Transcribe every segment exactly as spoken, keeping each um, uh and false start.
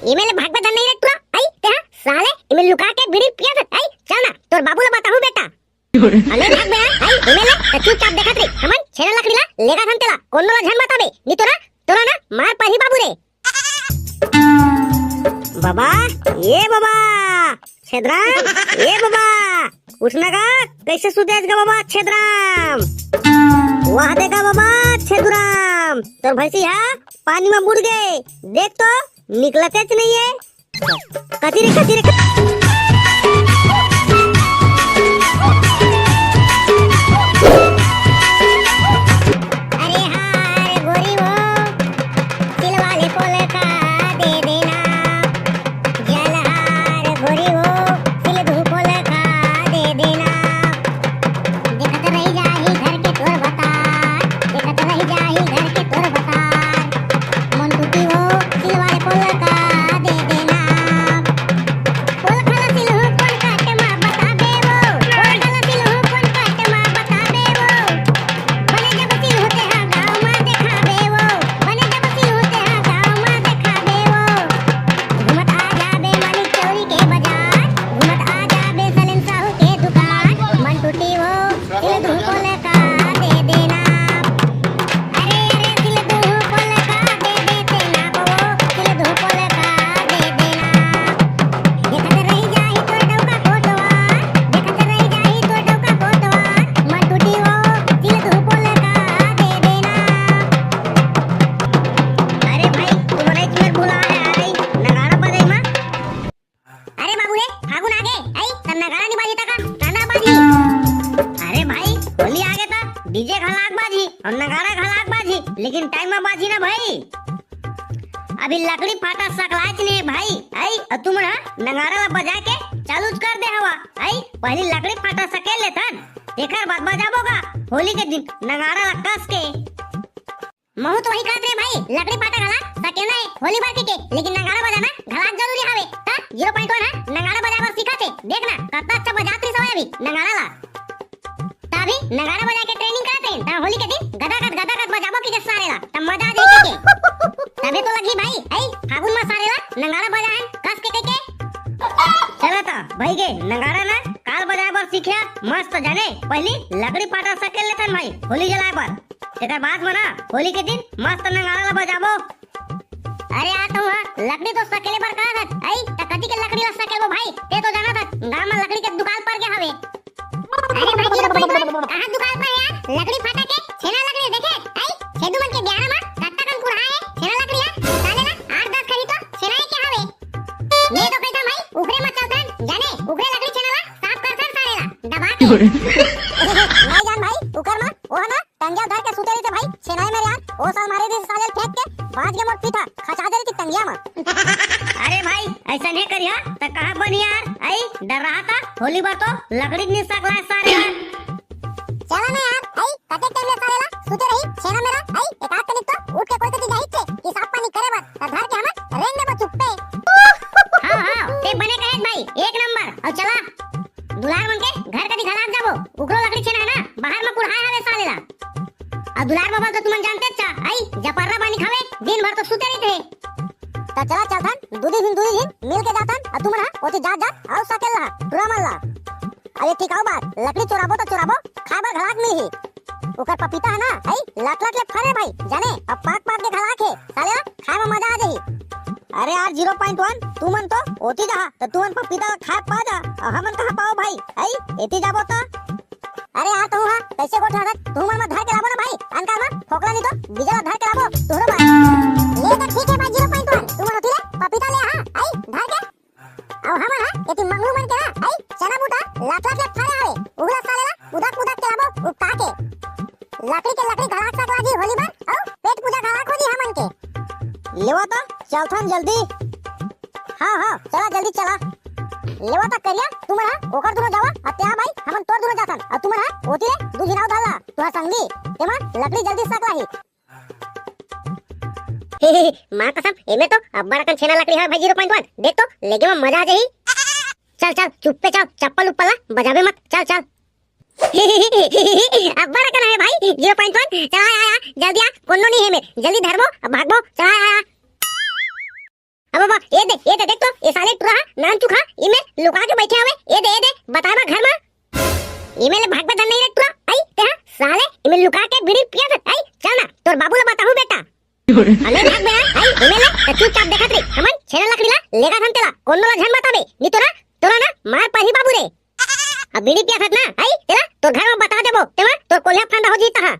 एमे ले भागबे धन नहीं रे टुरा, आई, ते हा, साले, एमे लुका के बीड़ी पिया था, आई, चल ना, तोर बाबू ला बताहूं बेटा। अबे भाग बे, आई, एमे ले, त चुपचाप देखत रही, हमन छेना लकड़ी ला लेगा धन तेला, कोनो ला झन बताबे, नी तो ना, तोला ना, मार पही बाबू रे। बाबा, ए बाबा, छेदराम, ए बाबा, उठना का, कैसे सुते आज का बाबा छेदराम? वाह देखा बाबा छेदराम, तोर भैंसी हा पानी में बुड़ गए, देख तो निकलते च नहीं है। कति रे, कति रे, कति अरे हाय गोरी वो, सिलवाले पोलका दे देना। जलहार गोरी हो, सिल धूपोलका दे देना। देखत रही जाही घर के तोर बतार, देखत रही जाही घर के तोर बतार। मन टूटी हो, सिलवाले पोलका दे देना। पोलका ला सिलहू कोन काटे मा बताबे वो, पोलका ला सिलहू कोन काटे मा बताबे वो। बने जब सिलहू तेहा गाँव मा देखाबे वो, बने जब सिलहू तेहा गाँव मा देखाबे वो। घूमत आ जाबे मानिक चौरी के बाजार, घूमत आ जाबे सलेम साहू के दुकान। मन टूटी वो, सिल धूपोलका दे देना। अरे, अरे, सिल धूपोलका दे देते ना बो, सिल धूपोलका दे देना। देखत रही जाही तोर डौका कोटवार, देखत रही जाही तोर डौका कोटवार। मन टूटी वो, सिल धूपोलका दे देना। अरे भाई, तुमन एक मिनट भुला है, आई, नगाड़ा बजाई मा। अरे बाबू रे, फागुन आगे, आई, त नगाड़ा नी बाजी तका, काना बाजी। अरे भाई, होली आगे त डीजे घलाक बाजी अउ नगाड़ा घलाक बाजी, लेकिन टाइम मा बाजी ना भाई। अभी लकड़ी फाटा सकलाच ने भाई, आई, अउ तुमन हा नगाड़ा ला बजा के चालू कर दे हवा, आई, पहली लकड़ी फाटा सकेल लेथन, तेकर बाद बजाबो का होली के दिन नगाड़ा ला कस के। महू तो वही कहत रे भाई, लकड़ी फाटा घला सकेलना हे होली बर के, लेकिन नगाड़ा बजाना घलाक जरूरी हवे। त ज़ीरो पॉइंट वन हा नगाड़ा बजाए बर सीखत हे। देख ना, कतना अच्छा बजात रहिस हवय अभी नगाड़ा ला। त अभी नगाड़ा बजाए के ट्रेनिंग करत रहिन, त होली के दिन गदागद, गदागद बजाबो कहिके सारे ला, त मजा आ जाही कहिके। तभे तो लगही भाई, ऐ फागुन मा सारे ला नगाड़ा बजाए कस के कहिके। चला त भाई के नगाड़ा ना काल बजाए बर सीखिया, मस्त जाने। पहली लकड़ी फाटा सकेल लेथन भाई, होली जलाए बर। तेकर बाद म ना होली के दिन मस्त नगाड़ा ला बजाबो। अरे यार, तू हा लकड़ी तो सकेले बर कहा था, ऐ त कति के लकड़ी ला सकेलबो भाई? ते तो जाना था, गांव में लकड़ी के दुकान पर के हवे। अरे भाई, ये भाई, भाई, कहाँ दुकान पर है यार? लकड़ी फाटा के छेना लकड़ी देखे, ऐ छेदू मन के बियाह में कत्ता कन कुढ़ा है छेना लकड़ी है, साले ना आठ दस खरी तो छेना है क्या हवे? मैं तो कहता भाई, उखरे मत चलता, जाने उखरे लकड़ी छेना ला साफ कर सर सारे ला दबा के। नहीं जान भाई, उकर मा वो है ना टंगिया धर के सुते रहिथे भाई, छेनाई मेरे यार, ओ साल मारे रहिथे साले ल फेंक के, बाज गे मोर पीठा, खचा दे रहिथे टंगिया मा। अरे भाई, ऐसा नहीं करिया, त कहाँ बनी यार? आई, डर रहा था, होली बर तो लकड़ी नहीं सकला है सारे यार। चला ना यार, आई, कते टाइम ले साले ला, सुते रही, छेना मेरा, आई, एक आध कनिक तो उठ के कोई कति जाही छे, कि साफ पानी करे बर, त धर के हमन रेंग देबो चुप्पे। हाँ, हाँ, ते बने कहे भाई, एक नंबर, अउ चला, दुलार मन के घर कति घलाक जाबो, उकरो लकड़ी छेना है ना, बाहर में कुढ़ाए हवे साले ला। अउ दुलार बाबा तो तुमन जानते चा, आई जपर्रा बानी खावे, दिन भर तो सुते रहिथे। त चला चलथन, दूदी झिन, दूदी झिन, मिल के जाथन, अउ तुमन हा ओती जात जात, अउ सकेल ला, टुरा मन ला। अरे ठीक आओ बात, लकड़ी चोराबो त चोराबो, खाए बर घलाक मिलही। ओकर पपीता है ना, आई लट लट ले फरे भाई, जाने, अब पाक पाक के घलाक हे, साले ला खाए में मजा आ जाही। अरे यार ज़ीरो पॉइंट वन, तुमन तो ओती जहा, त तुमन पपीता ला खाए पा जा, अउ हमन कहाँ पाओ भाई, आई एती जाबो त। अरे यार, तहूँ हा कैसे गोठियाथस? तुहूँ मन म धर के लाबो ना भाई, अनका म फोकला नी तो बीजा ला धर के लाबो, तुहरो बर। ले तो ठीक है भाई, ज़ीरो पॉइंट वन, तुमन ओती ले पपीता ले हा, आई धर के। अउ हमन हा एती मंगलू मन के ना, आई चना बूटा लात लात ले फरे हवे, उहला साले ला उदक उदक के लाबो, उपका के। लकड़ी के लकड़ी घलाक सकला जी होली बर, अउ पेट पूजा घलाक हो जी हमन के। लेवा तो चलथन जल्दी। हाँ, हाँ, चला जल्दी चला। लेवा त करिया, तुमन हा ओकर दुनो जावा, अउ त्या भाई, हमन तोर दुनो जाथन, अउ तुमन हा ओती ले दू झिन अउ धर ला, तुहर संगी, तेमा लकड़ी जल्दी सकला ही। माँ कसम, एमे तो अब्बड़ अकन छेना लकड़ी हवे भाई ज़ीरो पॉइंट वन, देख तो, लेगे में मजा आ जाही। चल, चल, चुप्पे चल, चप्पल उप्पल ला बजाबे मत, चल, चल। अब्बड़ अकन हवे भाई ज़ीरो पॉइंट वन, चल, आ, आ, आ, जल्दी आ, कोनो नहीं है में, जल्दी धरबो, अब भागबो, चल, आ, आ, आ। अब बाबा, ए दे, ए दे, देख तो, ए साले टुरा हा, नानचुक हा, इमे लुका के बइठे हवे। ए दे, ए दे, बताय बर घर मा। इमे ले भागबे दन नहीं रे टुरा, अई, ते हा, साले, इमे लुका के बीड़ी पियत हस, अई, चल ना, तोर बाबू ला बताहूं बेटा। अले भाग बे, अई, इमे ले, त चुपचाप देखत रही, हमन छेना लकड़ी ला लेगत हन तेला, कोनो ला झन बताबे, नी तो ना, तोला ना, मार परही बाबू रे। अब बीड़ी पियत हस ना, अई, तेला, तोर घर मा बता देबो, तेमा, तोर कोल्हा फांदा हो जीता हा।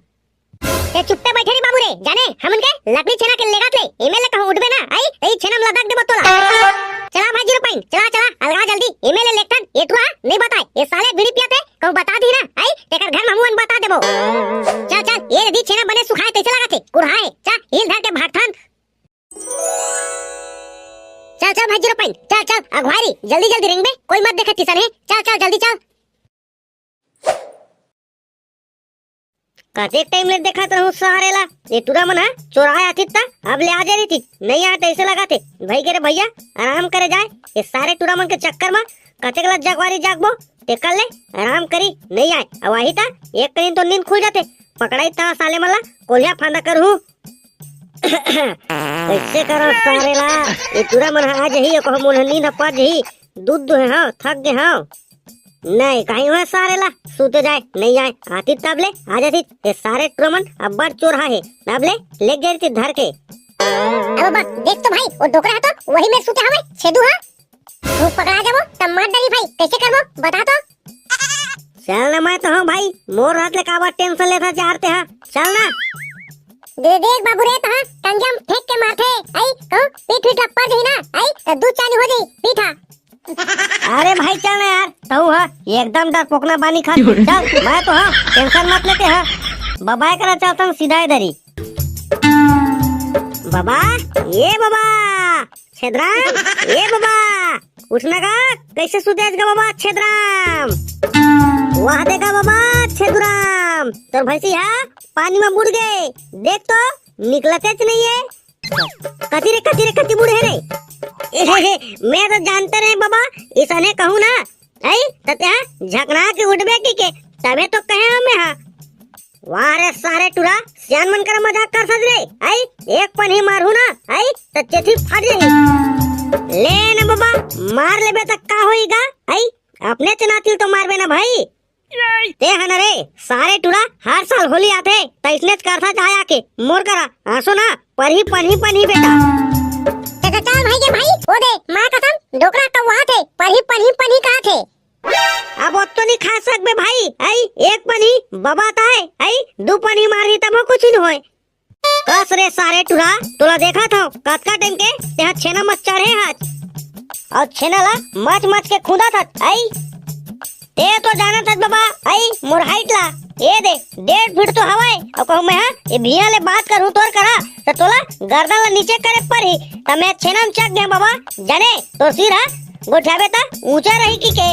ते चुप्पे बइठे रे बाबू रे, जाने, हमन के लकड़ी छेना के लेगत ले, इमे ले कहूं उठबे ना, अई, अई छेना में लदक देबो तोला। चला भाई जीरो पॉइंट, चला, चला, अलगा जल्दी, इमे ले लेगथन, ए टुरा, नहीं बताय, ए साले बीड़ी पियत हे, कहूं बता दी ना, अई, तेकर घर में हमन बता देबो। चल, चल, ए दी छेना बने सुखाय तइसे लागत हे, कुढ़ाय, चल, हिल धर के भागथन। चल, चल भाई जीरो पॉइंट, चल, चल, अगुवारी, जल्दी, जल्दी रेंगबे, कोई मत देखे तिसन हे, चल, चल, जल्दी चल। कतेक टाइम ले देखत रहूं सारे ला, ये टुरा मन ह चोराय आतिस त अब ले आ जाय रहितिस, नइ आय तइसे लगत हे। भई गे रे भइया, आराम करे जाय, ये सारे टुरा मन के चक्कर म कतेक ला जगवारी जागबो, तेकर ले आराम करी नइ आय। अउ आही त एक कनी तो नींद खुल जाथे, पकड़ाही त साले मन ला कोल्हा फांदा करहूं। कइसे करंव सारे ला, ये टुरा मन ह आ जाही, कहूं मोर नींद ह पड़ जाही, दूध दुहे हंव, थक गे हंव। नहीं, कहीं हुआ सारे ला, सूते जाय, नइ आय, आतिस तब ले, आ जातिस, ये सारे टुरा मन अब्बड़ चोरहा हे, तब ले, लेग जातिस धर के। अब बा, देख तो भाई, वो डोकरा हे तो, वही में सूते हवे, छेदू हा। तू पकड़ा जाबो, तब मार डारी भाई, कइसे करबो, बता तो। चल ना, मैं तो हंव भाई, मोर हाथ ले काबर टेंशन लेथस यार ते हा, चल ना। दे देख बाबू रे, तहां टंगिया म फेंक के मारथे, अई, कहूं पीठ पीठ ला पड़ जाही ना, अई, त दूध चानी हो जाही, पीठ हा। अरे भाई चल ना यार, तहूं हा एकदम डरपोकना बानी खा। चल, मैं तो हंव, टेंशन मत ले ते हा। बबा करा चलथन सीधा ए दरी। बबा, ए बबा, छेदराम, ए बबा, उठ ना गा, कइसे सुते हस गा बबा छेदराम? वाह दे गा बबा छेदराम, तोर भैंसी हा पानी म बुड़ गे, देख तो निकलतेच नइ हे। कति रे, कति रे, कति बुड़े हे रे? ए हे हे, मैं तो जानते रहेंव बबा, इसने कहूं ना, अई, त तेहा झकना के उठबे कहिके, तभे तो कहे हंव मैं हा। वाह रे सारे टुरा, सियान मन करा मजाक करथस रे, अई, एक पनही मारहूं ना, अई, त चेथी फाट जाही। ले ना बबा, मार लेबे त का होही गा, अई, अपने चनातिल तो मारबे ना भाई। ते ह न रे, सारे टुरा हर साल होली आथे, त अइसनेच करथस आय आके, मोर करा, आंसू ना, परही पनही पनही बेटा। चाचा चल भाई के भाई, ओ दे, माँ कसम, डोकरा कौवाथे, परही पनही पनही कहाथे। अब ओत्तो नी खा सकबे भाई, अई, एक पनही बबा ताय, अई, दू पनही मारही तभो कुछु नी होय। कस रे सारे टुरा, तोला देखत हंव, कतका टाइम के तेहा छेना म चढ़े हस। अउ छेना ला मच मच के खूंदत हस, अई। ते तो जानत हस बबा, अई, मोर height ला। ए दे, डेढ़ फीट तो हवय, अउ कहूं मैं हा, ए भुइयां ले बात करहूं तोर करा, त तोला गर्दन ला नीचे करे परही, त मैं छेना म चघ गेंव बबा, जाने, तोर सिर हा, गोठियाबे त ऊंचा रही कहिके।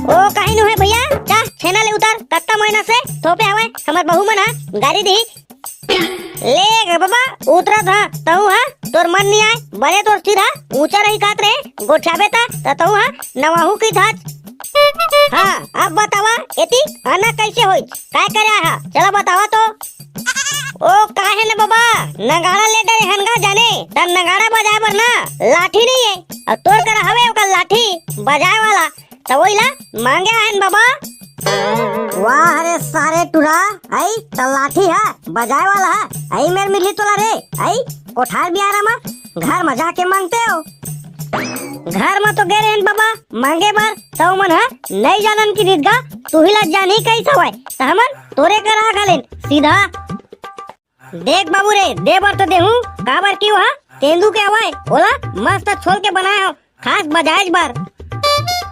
ओ, कहीं नो हे भैया, जा, छेना ले उतर, कत्ता महीना से थोपे हवय, हमर बहू मन हा, गारी दिही, ले गे बबा, उतरत हंव, तहूं हा, तोर मन नइ आय, बने तोर सिर हा, ऊंचा रही कात रे, गोठियाबे त, त तहूं हा, नवाहू कहिथस। हां, अब बतावा, एती आना कइसे होइस? काय करे आय हा? चला बतावा तो। ओ, काहे न बबा, नगाड़ा ले डरे हन गा जाने, त नगाड़ा बजाय बर ना, लाठी नइ हे, अउ तोर करा हवे ओकर लाठी, बजाय वाला, त वोइला मांगे आय हन बबा। वाह रे सारे टुरा, अई त लाठी हा बजाय वाला हा, अई मेर मिलही तोला रे, अई कोठार बियारा मा घर मा जाके मांगते हो। घर मा तो गे रहेन बबा मांगे बर, त ओमन हा नइ जानन कि निदगा तुही ला जानही कहिस हवय, त हमन तोरे करा घलेन सीधा। देख बाबू रे, दे बर तो देहूं, काबर कि ओहा तेंदू के हवय, ओला मस्त छोल के बनाय हंव, खास बजायेच बर।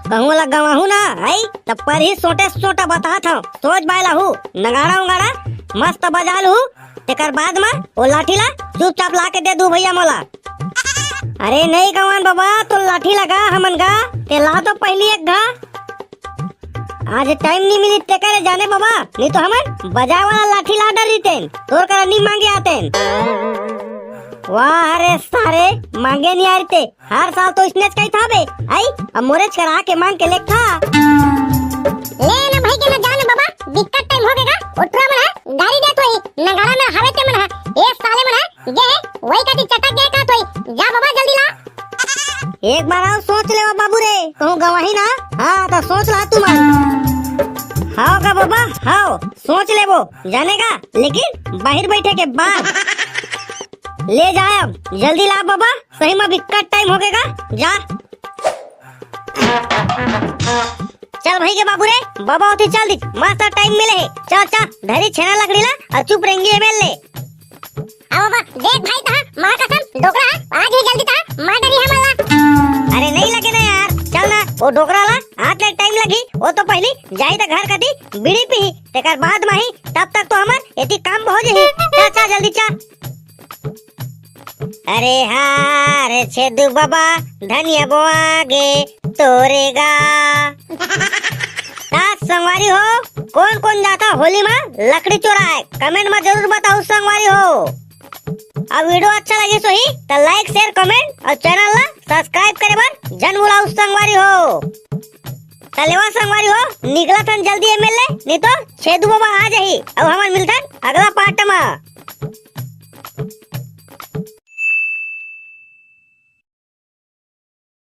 कहूं ओला गंवाहूं ना, हई, त परही सोंटे सोंटा बतात हंव, सोच बाय लाहू, नगाड़ा उंगाड़ा मस्त बजा लूहू, तेकर बाद म ओ लाठी ला चुपचाप ला के दे दू भैया मोला। अरे नहीं गंवान बबा, तो लाठी लगा हमन गा, ते ला तो पहिली एक घा। आज टाइम नी मिली तेकरे जाने बबा, नी तो हमन बजाय वाला लाठी ला डरितेन, तोर करा नी मांगे आतेन। वाह रे सारे, मांगे नी आय रहिते, हर साल तो इसनेच कहिथाबे, आई, अब मोरेच करा के मांग के लेखा। ले ना भाई के ना जाने बबा, दिक्कत टाइम हो गेगा, ओटरा मन ह गारी देत होई, नगाड़ा में हवे ते मन ह, ए साले मन ह, गे, वही कती चटक गे का तोई, जा बबा जल्दी ला। एक बार अउ सोच लेवा बाबू रे, कहूँ गवाही ना। हाँ, त सोच ला तुमन। हव का बाबा, हव, सोच लेबो, जाने का, लेकिन बाहिर बइठे के बाद। ले जा अब, जल्दी ला बाबा, सही म बिक्कट टाइम होगे गा, जा। चल भाई के बाबू रे, बाबा ओती चल दी, मस्त टाइम मिले हे। चल, चल, धरी छेना लकड़ी ला अउ चुप रेंगी एमेर ले। अब बाबा, देख भाई तहाँ, माँ कसम, डोकरा ह, आ जही जल्दी तहाँ, मार डरही हमन ला। अरे नहीं लगे ना यार, चल ना, वो डोकरा ला, आत ले टाइम लगही, वो तो पहिली जाही त घर कती बीड़ी पीही, तेकर बाद म आही, तब तक तो हमर एती काम हो जही। चल, चल, जल्दी चल। अरे हाँ रे छेदू बाबा, धनिया बोआ गे तोरे गा। त संगवारी हो, कोन कोन जाथा होली म लकड़ी चोराय, comment म जरूर बताहू संगवारी हो। अब video अच्छा लगिस होही त like, share, comment अउ channel ला subscribe करे बर झन भुलाहू संगवारी हो। त लेवा संगवारी हो, निकलथन जल्दी एमेर ले, नहीं तो छेदू बाबा आ जही। अब हमन मिलथन अगला part म।